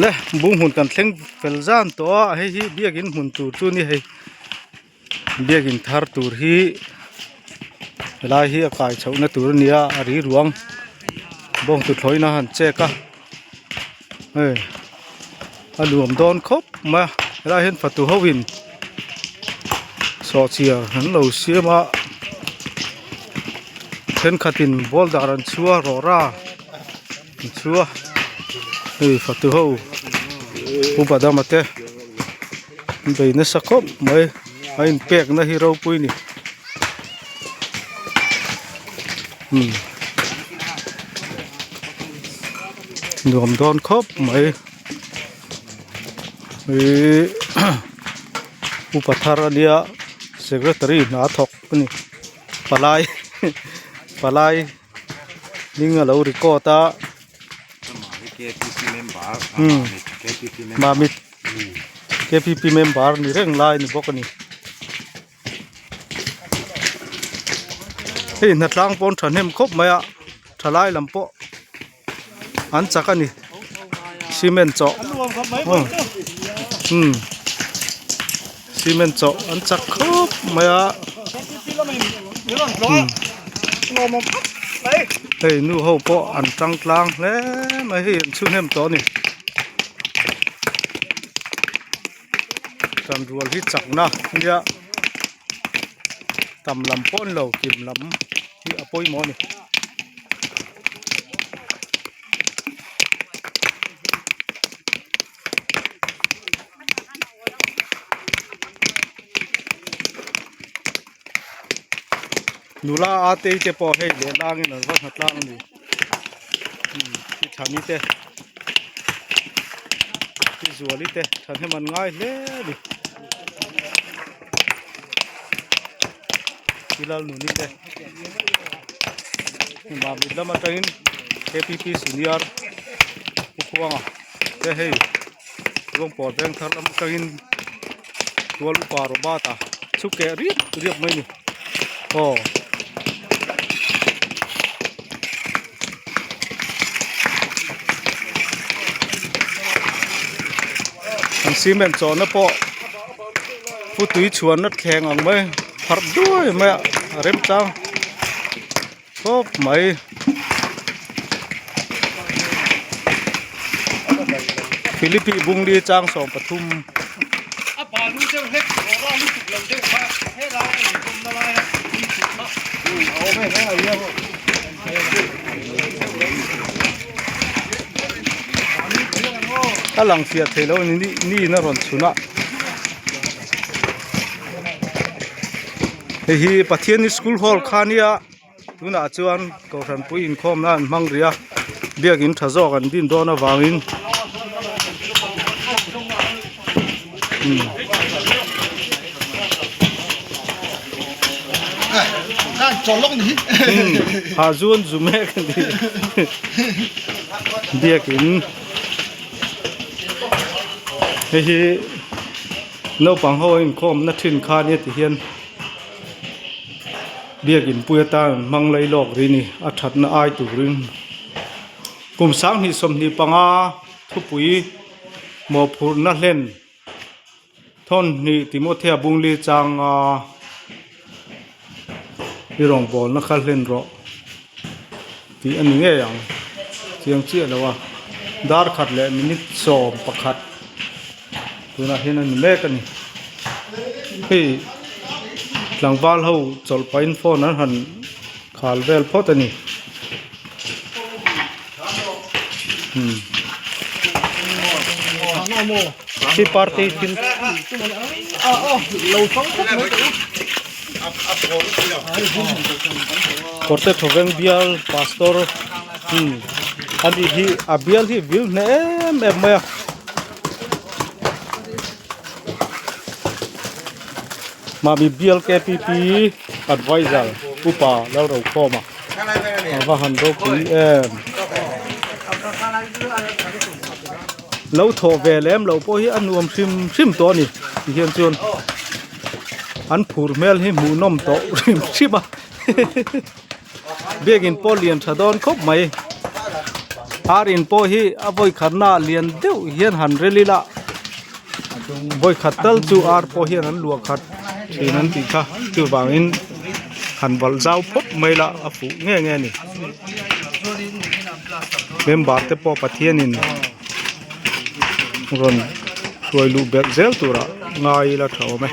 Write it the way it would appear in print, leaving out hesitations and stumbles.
Le bung hmun kan thleng fel zan tawh a hei hi biakin hmun tur chu a ni hei biakin thar tur hi helai hi a kai chhoh na tur a ni a a ri ruang bawng tuthlawh in a han check a hei a nuam dawn khawp mai a helaiah hian fatu ho in sawhchiar an lo siam a thenkhat in boulder an chhu a rawra an chhu a hei fatu ho upa dama te an bei nasa khawp mai a inpekna hi ropui a ni umm nuam dawn khawp mai ihh upa thar ania secretary hna a thawk a ni palai palai hming alo record a umm mamit kpp member ni reng lai a ni bawk a ni. Hei hnatlang pawn thahnem khawp mai a thalai lam pawh an chak a ni cement chawh umm cement chawh an chak khawp mai a hei nu ho pawh an tang tlang hle mai hei an chhu hnem tawh a ni. Tan rual hi chakna nia tam lam pawh a ni lo kim lam hi a pawimawh a ni. Nula a tei te pawh hei leh langin an va nghat tlang a ni. Umm thani te Zuali te thahnem an ngai hle a ni Lalnuni te Mamit lam atangin K P P senior Pu Khuanga te hei Luangpawn veng thar lam atangin Tual upa Robert a chhuk keh riap riap mai a ni aw. An cement chawhna pawh pu tui chhuanna thleng ang mai pharh duai mai a a remchang khawp mai. Philipi bungli chang 13. A lang fiah thei lo a ni ni in a rawn chhun a hei hi Pathian school hall kha nia tunah chuan kohhran pui inkhawm nan an hmang rih a biakin tha zawk an din dawn avangin Ha zuan zu mek a ni biakin hei hi naupang ho a inkhawm na thin kha ania ti hian biakin pui atan an hmang lai lawk rih a ni a thatna ai turin kum 2025 thupui mawhphurhna hlen. Thawnhnih Timothea Bungli changa i rawngbawlna kha hlen rawh tih a ni ngei ang chiang chiah lo a dar khat leh minute 11 tunah hian a ni mek a ni hei tlangval ho chawlh pahin phone an han khal vel phawt a ni. Khi party thil kawrte thawveng bial pastor ani hi a bial hi vil hneh em em mai a. Mahni bial K P P adviser upa Lalrokhawma. A va han ropui em lo thawh ve lem loh pawh hi a nuam hrim hrim tawh a ni ti hian chuan an phur hmel hi hmuh nawm tawh hrim hrim a biakin pawh lian tha dawn khawp mai. Ar in pawh hi a vawi khatna lian deuh hian han rel ila vawi khat tal chu ar pawh hian an luah khat thin an tih kha chuvangin han valh zau phawt mai la a fuh nge nge a ni member te pawh Pathianin rawn hruai luh belh zel turah ngai ila tha awm e.